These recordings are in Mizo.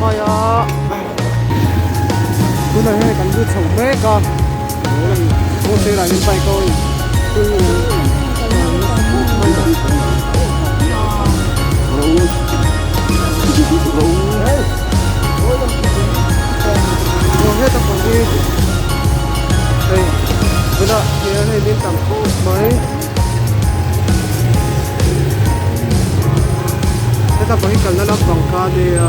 mai a tunah hian kan lut chho mek a kawng sirah hian bike a awm heta pawh hi hei tunah hian hei min tam khawp mai. Heta pawh hi kalna lampang kha a nia.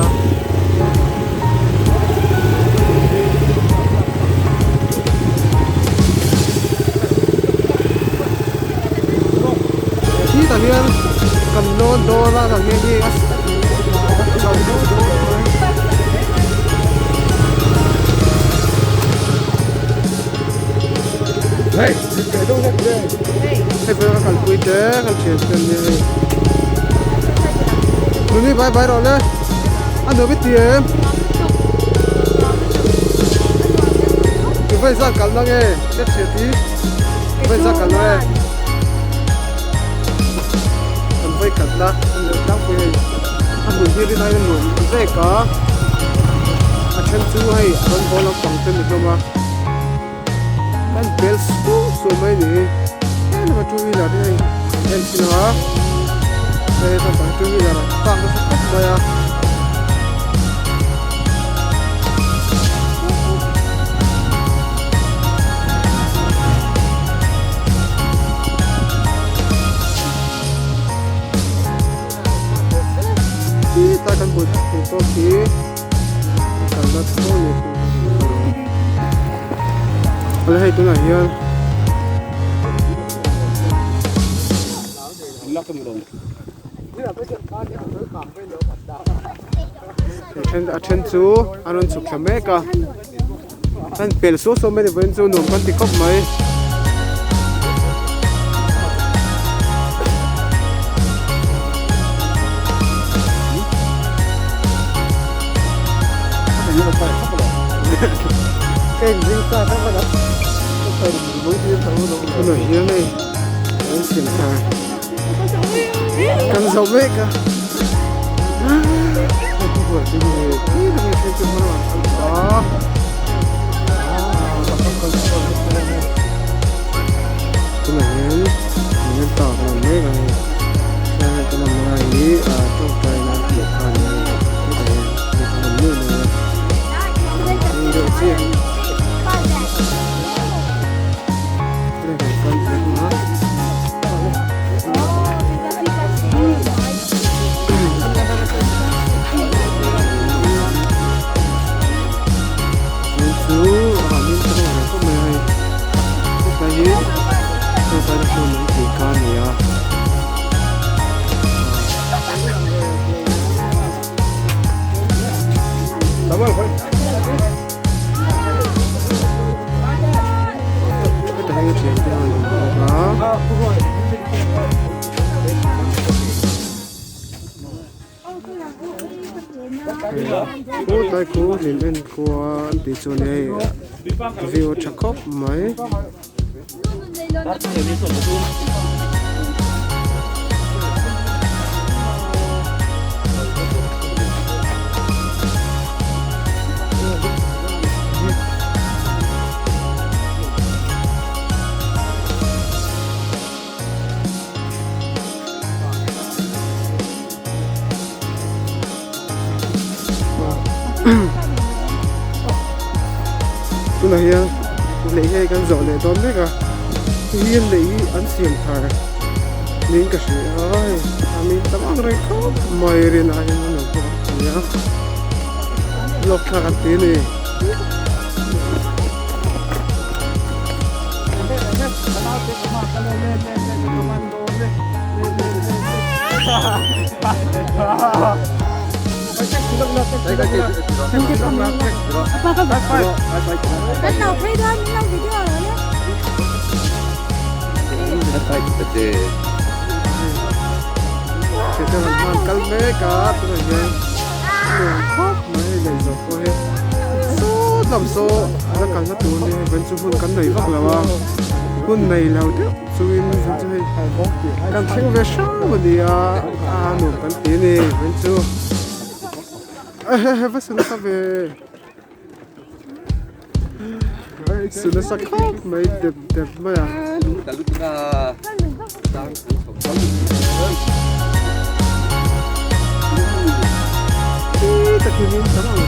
Khitah hian kan lawn dawn a tah hian hei a chho deuh deuh mai. Hei pawh ka kalpui te ka thian te an nia hei. Nuni bai bai rawh le a nuam i ti em? I vawi zat kalna nge hriat hriat hi i vawi zat kalna nge kan vawi kalna a ni lo tlangpui hei a hmun hi rin aiin a nuam vek a a then chu hei a rawn bawl lampang te ni hlawm a. Kan bel su su mai a ni tlem a two wheeler hi hei kan en thin a hei naupang two wheeler an park nasa khawp mai a. Tlai kan bul thei tawk hi kalna tho a ni. Awle hei tunah hian a then chu an rawn chhuk thla mek a an pel suau suau mai ni vawiin chu nuam kan ti khawp mai. Tunah hian hei an siam thar kan zoh mek a tunah hian min ta kan awm mek a hei tlai kan awm lai hi tawngtai nan tih kha a ni a hetah hian mi kan awm nuaih mai a eng deuh chiah hi. Chu a min ka hmu ve khawp mai a hei hetlai hi tawngtai na hmun an tih kha a ni a. Heta hian thian te an awm bawk a. Khu tlai khu lim en khua an tih chuan hei view a tha khawp mai. Tunah hian lei hi kan zawh leh dawn mek a hei hi lei hi an siam thar niin ka hria a hei a mi tam ang reng khawp mai rinah hian an awm bawk a ni a lawk thlak an ti a ni. Kal mek a tunah hian nuam khawp mai a lei zawh pawh hi saw lam saw a la kalna tur a nia chu hun kan nei vak lo a hun nei lo deuh chungin chu hei kan thleng ve hrang a ni a a nuam kan ti a ni vawiin chu. Ehehe va su nasa ve. Su nasa khawp mai dep dep mai a. Takin in tam ang.